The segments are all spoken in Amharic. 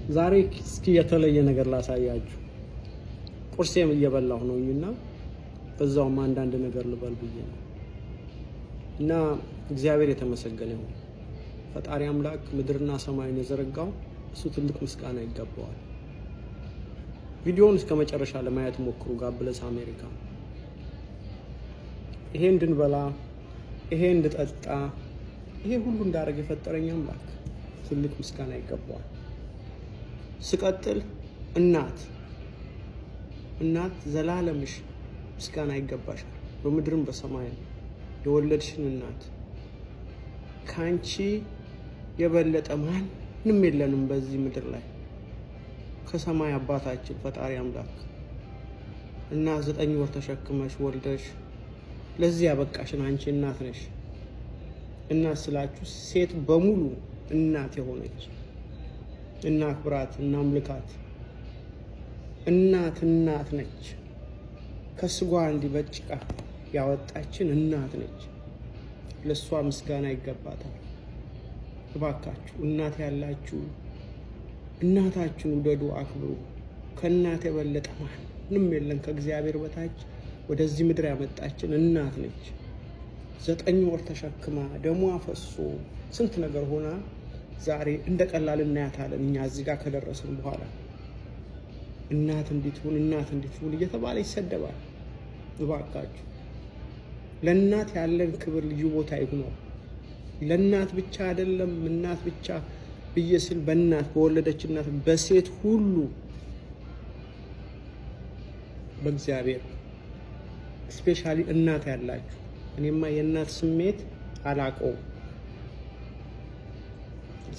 ዛሬ እስኪ የተለየ ነገር ላሳያችሁ። ቁርሴም እየበላሁ ነው እና በዛውም አንዳንድ ነገር ልበል ብዬ ነው። እና እግዚአብሔር የተመሰገነ ይሁን። ፈጣሪ አምላክ ምድርና ሰማይን የዘረጋው እሱ ትልቅ ምስጋና ይገባዋል። ቪዲዮውን እስከ መጨረሻ ለማየት ሞክሩ። God bless አሜሪካ። ይሄ እንድንበላ፣ ይሄ እንድጠጣ፣ ይሄ ሁሉ እንዳደረግ የፈጠረኝ አምላክ ትልቅ ምስጋና ይገባዋል። ስቀጥል እናት፣ እናት ዘላለምሽ ምስጋና ይገባሻል። በምድርም በሰማይም የወለድሽን እናት፣ ከአንቺ የበለጠ ማንም የለንም በዚህ ምድር ላይ ከሰማይ አባታችን ፈጣሪ አምላክ እና 9 ወር ተሸክመሽ ወልደሽ ለዚህ ያበቃሽን አንቺ እናት ነሽ። እናት ስላችሁ ሴት በሙሉ እናት የሆነች እናክብራት፣ እናምልካት። እናት እናት ነች። ከስጓ እንዲህ በጭቃ ያወጣችን እናት ነች። ለእሷ ምስጋና ይገባታል። እባካችሁ እናት ያላችሁ እናታችሁን ውደዱ፣ አክብሩ። ከእናት የበለጠ ማንም የለም። ከእግዚአብሔር በታች ወደዚህ ምድር ያመጣችን እናት ነች። 9 ወር ተሸክማ፣ ደሟ ፈሶ፣ ስንት ነገር ሆና ዛሬ እንደ ቀላል እናያታለን። እኛ እዚህ ጋር ከደረስን በኋላ እናት እንዲትሁን እናት እንዲትሁን እየተባለ ይሰደባል። እባካችሁ ለእናት ያለን ክብር ልዩ ቦታ ይሁነው። ለእናት ብቻ አይደለም፣ እናት ብቻ ብዬ ስል በእናት በወለደች እናት፣ በሴት ሁሉ፣ በእግዚአብሔር especially እናት ያላችሁ፣ እኔማ የእናት ስሜት አላቀውም።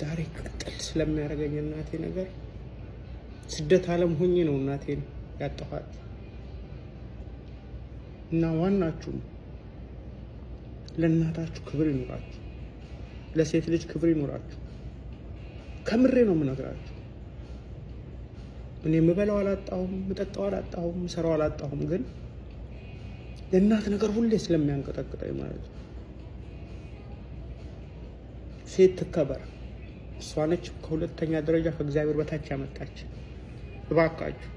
ዛሬ ቅጥል ስለሚያደርገኝ እናቴ ነገር፣ ስደት ዓለም ሆኜ ነው እናቴን ያጣኋት። እና ዋናችሁም ለእናታችሁ ክብር ይኑራችሁ፣ ለሴት ልጅ ክብር ይኑራችሁ። ከምሬ ነው የምነግራችሁ። እኔ የምበላው አላጣሁም፣ የምጠጣው አላጣሁም፣ የምሰራው አላጣሁም። ግን የእናት ነገር ሁሌ ስለሚያንቀጠቅጠኝ ማለት ነው። ሴት ትከበር። እሷ ነች ከሁለተኛ ደረጃ ከእግዚአብሔር በታች ያመጣች። እባካችሁ፣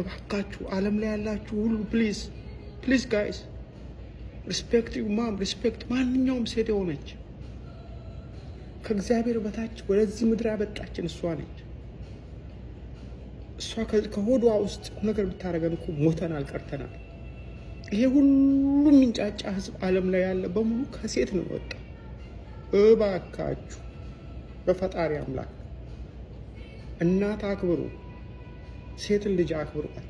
እባካችሁ ዓለም ላይ ያላችሁ ሁሉ please, please guys, respect your mom, respect ማንኛውም ሴት የሆነች። ከእግዚአብሔር በታች ወደዚህ ምድር ያበጣችን እሷ ነች። እሷ ከሆዷ ውስጥ ነገር ብታደርገን እኮ ሞተናል፣ ቀርተናል። ይሄ ሁሉ የሚንጫጫ ህዝብ ዓለም ላይ ያለ በሙሉ ከሴት ነው የወጣው። እባካችሁ በፈጣሪ አምላክ እናት አክብሩ፣ ሴትን ልጅ አክብሯል።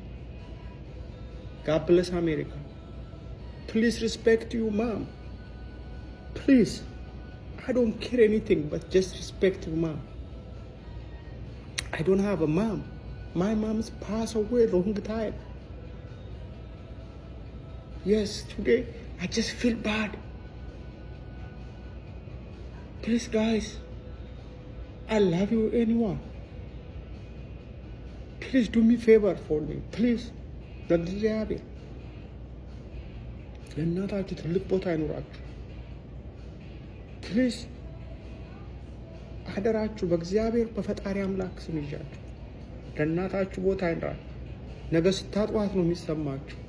God bless አሜሪካ። Please respect your mom, please. I don't care anything, but just respect your mom. I don't have a mom. My mom's passed away long time. Yes, today I just feel bad. Please guys, I love you, anyone. Please do me favor for me, please. ለእግዚአብሔር ለእናታችሁ ትልቅ ቦታ አይኖራችሁ። Please አደራችሁ፣ በእግዚአብሔር በፈጣሪ አምላክ ስም ይዣችሁ ለእናታችሁ ቦታ አይኖራችሁ። ነገ ስታጧት ነው የሚሰማችሁ።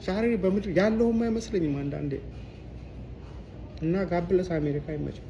ዛሬ በምድር ያለውም አይመስለኝም አንዳንዴ። እና God bless አሜሪካ፣ ይመቻል።